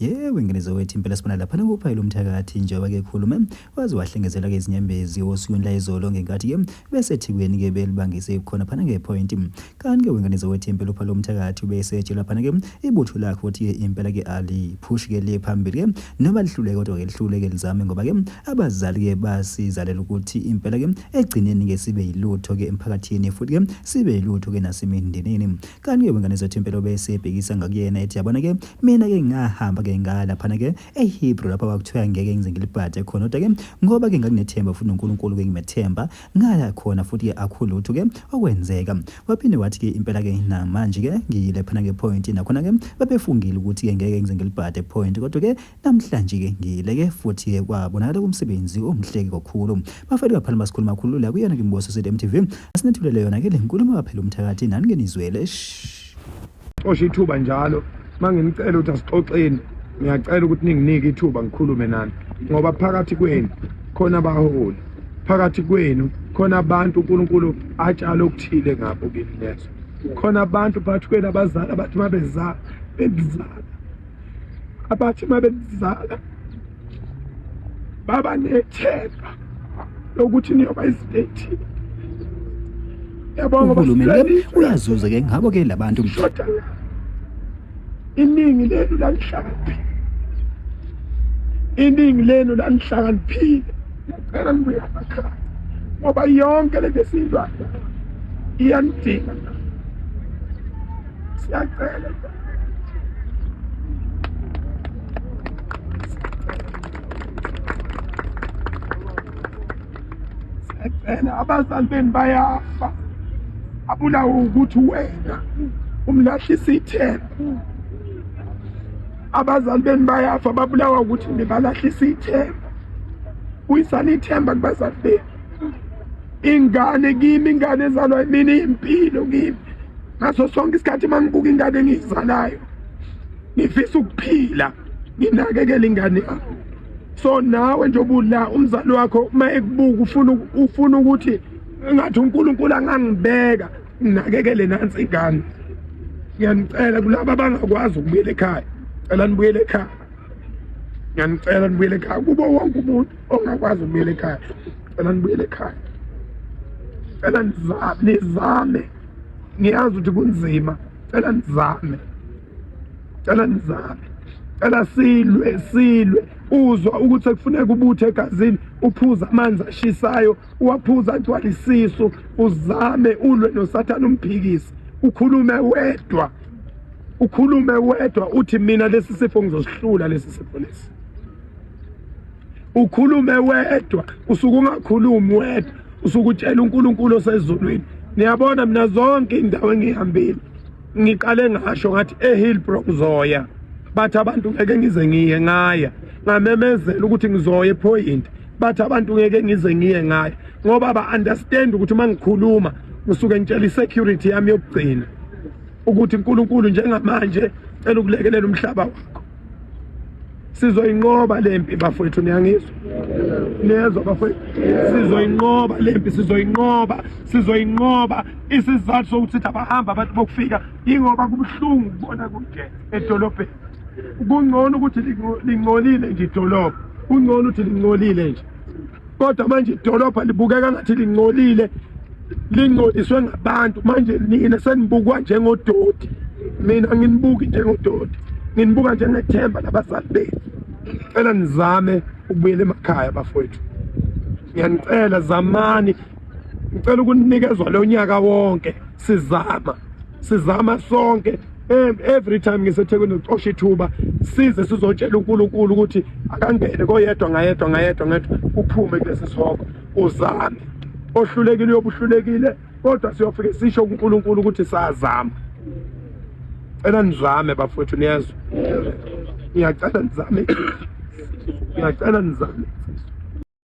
Yebo, ingane zakwethu impela sibona lapha nakuphayela umthakathi njengoba ke khulume waze wahlengezela ke izinyembezi osukwini layizolo ngenkathi ke beseThekwini ke belibangise khona phana ngepoint. Kanti ke wengane zakwethu impela uphala umthakathi ubesetshela phana ke ibutho lakhe ukuthi ke impela ke aliphushi ke liye phambili ke noma lihluleke kodwa ke lihluleke lizame ngoba ke abazali ke basizalela ukuthi impela ke egcineni ke sibe yilutho ke emphakathini futhi ke sibe yilutho ke nasemindenini. Kanti ke wengane zethu impela ubesebhekisa ngakuyena ethi yabona ke mina ke ngahamba ke ngalaphana ke eHebrew lapha kwakuthiwa ngeke ngize ngilibhade khona kodwa ke ngoba ke nganginethemba futhi noNkulunkulu ke ngimethemba ngaya khona futhi ke akhulutho ke okwenzeka. Waphinde wathi ke impela ke namanje ke ngiyile phana ke point nakhona ke babefungile ukuthi ke ngeke ngize ngilibhade point kodwa ke Namhlanje ke ngiyile ke futhi ke kwabonakala kumsebenzi omhle ke kakhulu. Bafethu kaphela masikhuluma kakhulu la kuyona ke Mboso City MTV. Asinethulele yona ke le nkulumo kaphela umthakathi nani ke nizwele. Shh. Xosha ithuba njalo manginicela ukuthi asixoxeni ngiyacela ukuthi ninginike ithuba ngikhulume nani ngoba phakathi kwenu khona abaholi phakathi kwenu khona abantu uNkulunkulu atshala okuthile ngabo kini leso khona abantu phakathi kwenu abazali abathi mabezala bebuzala abathi uma benizala baba nethemba lokuthi niyoba izinto ey'thile. Yabonga Uhulumeni ke uyazuza ke ngabo ke labantu. Shoda iningi lenu lanihlakaniphile, iningi lenu lanihlakaniphile. Ngicela nibuye emakhaya ngoba yonke le nto esiyilwayo iyanidinga. Siyacela siyacela abazali benu bayafa abulawe ukuthi wena umlahlisa ithemba abazali benu bayafa babulawa ukuthi nibalahlisa ithemba buyisani ithemba kubazali benu ingane kimi ingane ezalwa imini impilo kimi ngaso sonke isikhathi uma ngibuka ingane engiyizalayo ngifisa ukuphila nginakekele ingane yami so nawe nje obula umzali wakho uma ekubuka ufuna ufuna ukuthi engathi uNkulunkulu angangibeka nginakekele nansi ingane ngiyanicela kulaba abangakwazi ukubuyela ekhaya cela nibuyele ekhaya ngiyanicela nibuyele ekhaya kubo wonke umuntu ongakwazi ukubuyela ekhaya cela nibuyele ekhaya cela nizame ngiyazi ukuthi kunzima cela nizame cela nizame cela silwe silwe uzwa ukuthi sekufuneka ubuthe egazini uphuze amanzi ashisayo uwaphuza agcwale isisu uzame ulwe nosathane umphikisi ukhulume wedwa ukhulume wedwa uthi mina lesi sifo ngizosihlula lesi sifo lesi ukhulume wedwa usuke ungakhulumi wedwa usuke utshela uNkulunkulu osezulwini niyabona mina zonke indawo engihambile ngiqale ngasho ngathi eHillbrow ngizoya bathi abantu ngeke ngize ngiye ngaya ngamemezela ukuthi ngizoya ePoint bathi abantu ngeke ngize ngiye ngaya ngoba ba understand ukuthi uma ngikhuluma ngisuke ngitshela isecurity yami yokugcina ukuthi uNkulunkulu njengamanje cela ukulekelela umhlaba wakho sizoyinqoba lempi bafowethu niyangizwa niyezwa bafowethu sizoyinqoba lempi sizoyinqoba sizoyinqoba isizathu sokuthi sithi abahamba abantu bokufika ingoba kubuhlungu ukubona kunje edolobheni kungcono ukuthi lingcolile nje idolobha kungcono ukuthi lingcolile nje kodwa manje idolobha libukeka ngathi lingcolile lingcoliswe ngabantu manje nina senibukwa njengodoti mina nginibuki njengodoti nginibuka njengethemba labazali bethu cela nizame ukubuyela emakhaya bafowethu ngiyanicela zamani ngicela ukunikezwa lo nyaka wonke sizama sizama sonke every time ngiseThekwini ngicosha ithuba size sizotshela uNkulunkulu ukuthi akangene koyedwa ngayedwa ngayedwa ngedwa uphume kulesi sihogo uzame ohlulekile uyobuhlulekile kodwa siyofike sisho kuNkulunkulu ukuthi sazama cela nizame bafowethu niyezwa ngiyacela nizame ngiyacela nizame